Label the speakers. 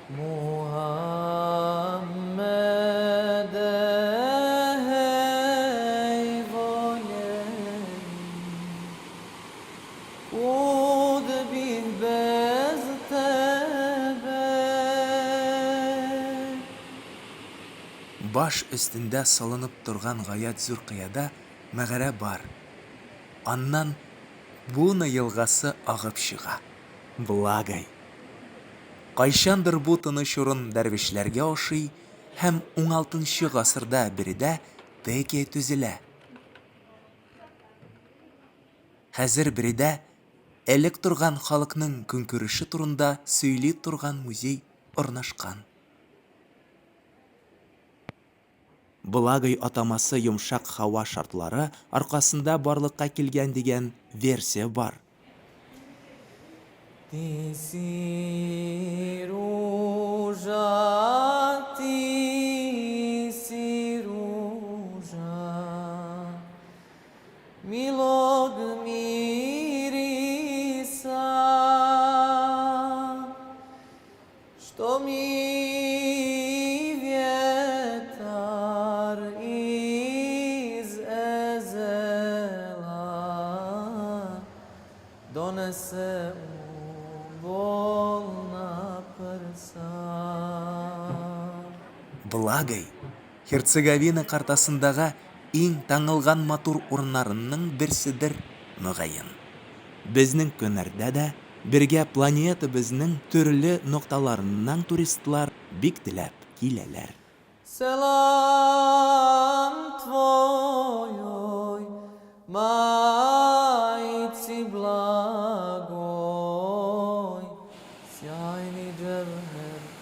Speaker 1: Muhammede hej voljeni, kud bih bez tebe?
Speaker 2: Баш өстендә салынып торган гаять зур кыяда мәгарә бар. Аннан Буна елгасы агып чыга. Благай. Кайчандыр бу тыныч урын дәрвишләргә ошый һәм уналтынчы гасырда биредә текия төзелә. Хәзер биредә элек торган халыкның көнкүреше турында сөйли торган музей урнашкан. Благой атамасы йомшак һава шартлары аркасында барлыкка килгән дигән версия бар.
Speaker 1: Ти си ружа, ти си ружа, милог мириса, Что ми ветар из ezela donese u bolna prsa.
Speaker 2: Благой, Херцеговина картасындагы иң таңылган матур урыннарының берседер, мөгаен. Безнең көннәрдә дә Бергә планетабызның төрле нокталарыннан туристлар бик теләп киләләр.
Speaker 1: Selam tvojoj majci blagoj, sjajni dževher.